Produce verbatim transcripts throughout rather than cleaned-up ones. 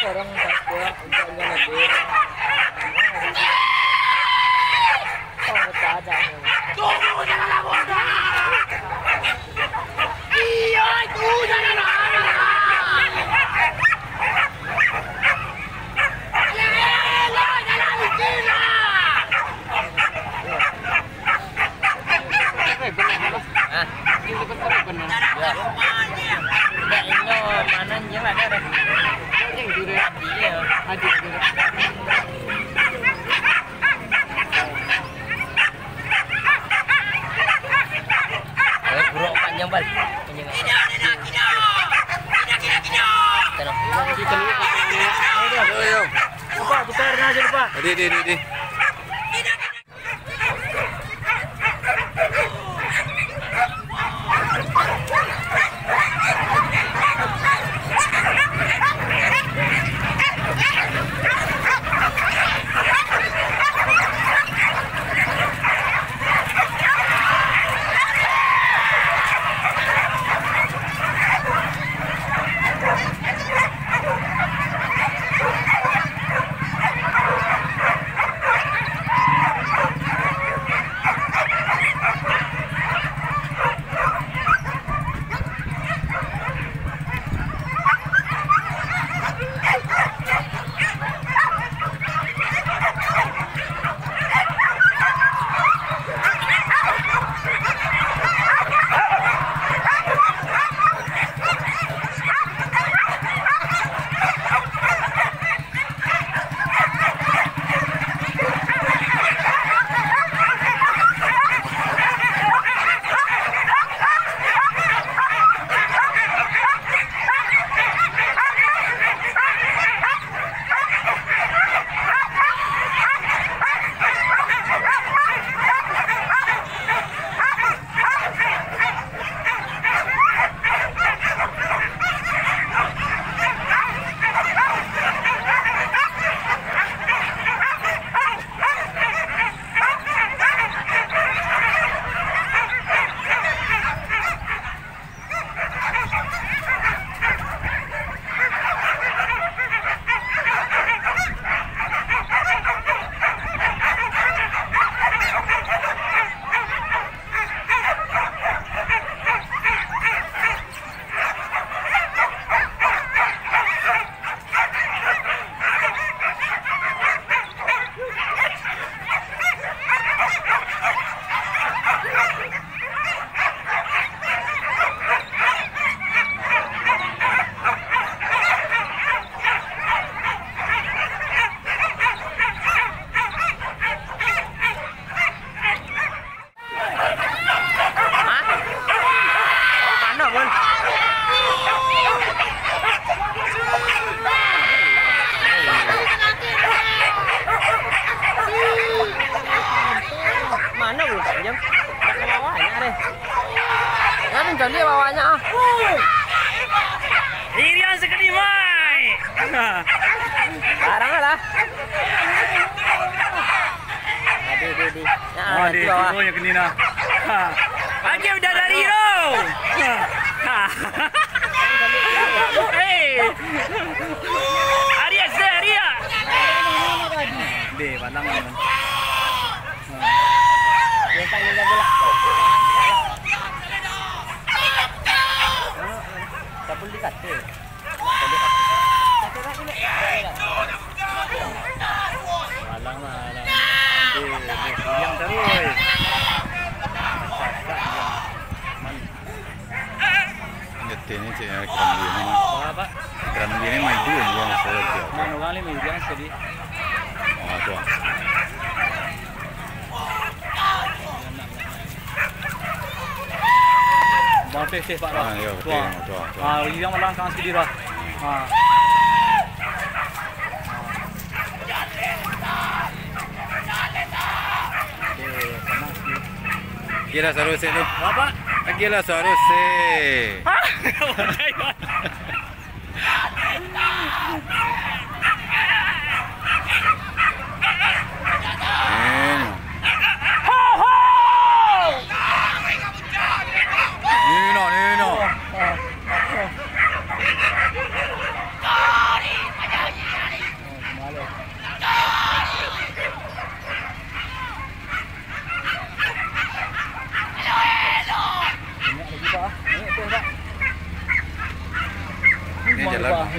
Orang takut untuk ngeledek. Orang tak ada. Tunggu, jangan bodoh! Iya, itu jangan marah! Ya elah, jangan gila! Hah? Indak, inyo panan je lah, dah, dah. Yang tu dah. Adik dia. Adik dia. Eh, buruk kan nyambal. Tenang. Yo, yo. Lupa, putar dah, lupa. Di, di, di, di. Hah? Mano, Bun? Mano, Bun, panjang? Nak ka bawah banyak deh. Jangan cari bawahnya, ah. Irian sakali, Mai. Barang lah. Aduh, aduh, aduh. Nah, oh, di bawah. Turun yang kena nah. Ha. Lagi udah dari tu. Ha. Hei. Arias deh, Arias. Deh, balang lah. Biasa ni dah bola. Tak boleh dikata. Alang lah, alang. Dia, dia bilang terus. Masyarakat bilang. Man. Ngeteh ni cek, ya, keram dia ni. Apa? Keram dia ni main dua ni, yang salah dia. Main orang ni main dia sekali. Ah, tu ah. Bang Teh, Teh, Pak, Pak. Ah, ya, betul, betul, betul. Ah, yang malang kang sendiri, Pak. Ah. Oke, tenang, Pak. Kira sarusik tu. Apa? Kira sarusik. Hah? Nino, Nino.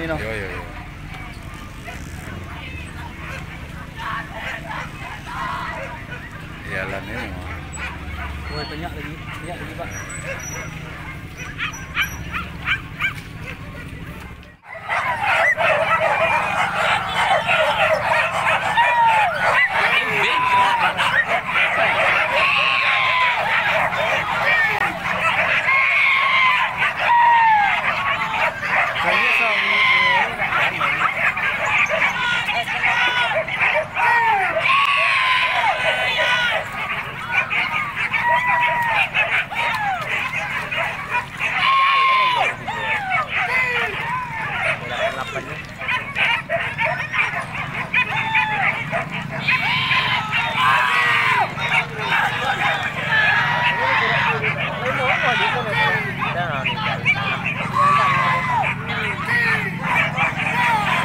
Yo, yo, yo. Jalan ini. Woi, banyak lagi, banyak lagi, Pak.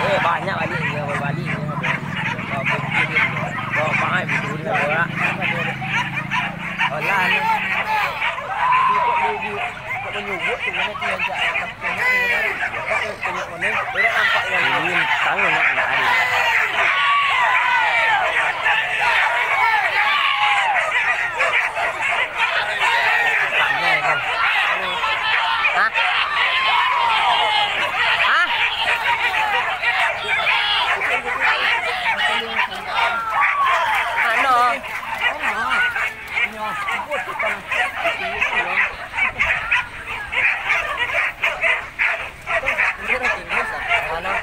Eh, banyak balik dia, balik dia. Kau pangai betul lah. Olah ni. Kok menyugut tu mana tu yang tak nampak yang ini, tangan nak ada. Hah? Hah? Ano? Ano?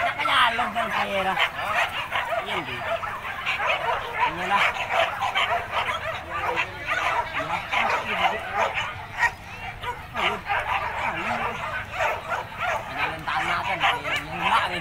Nak ka jaleh kan sayo dah. Iyolah. Jalan tanah kan, yang lemak ni.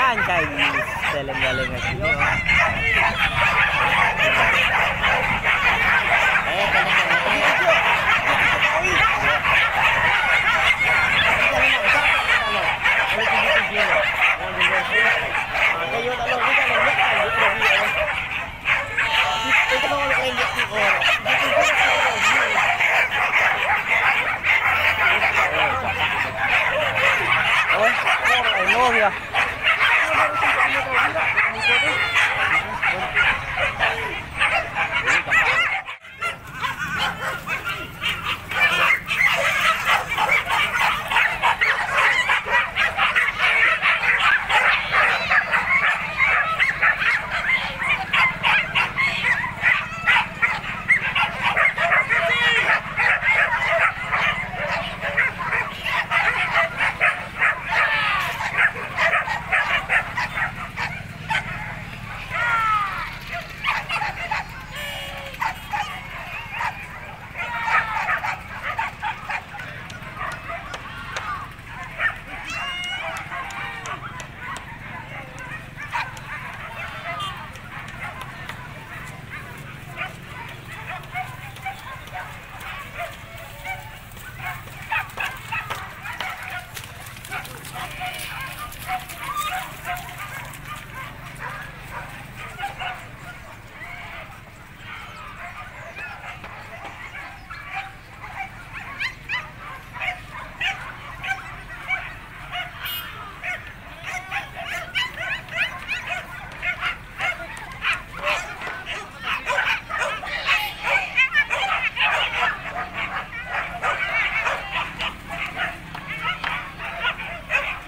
Angkai, saleng-saleng ka sini, oh.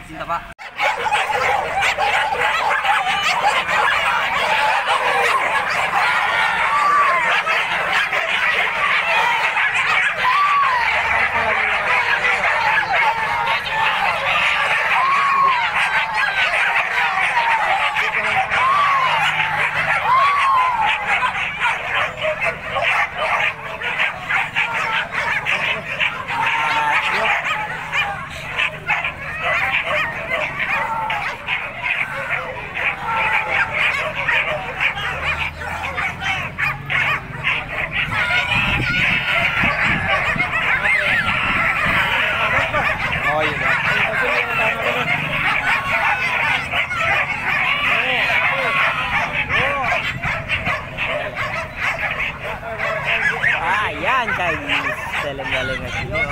Cinta, Pak. Oh, iya. Ah, iya, angkai. Saleng-saleng ka sini, oh.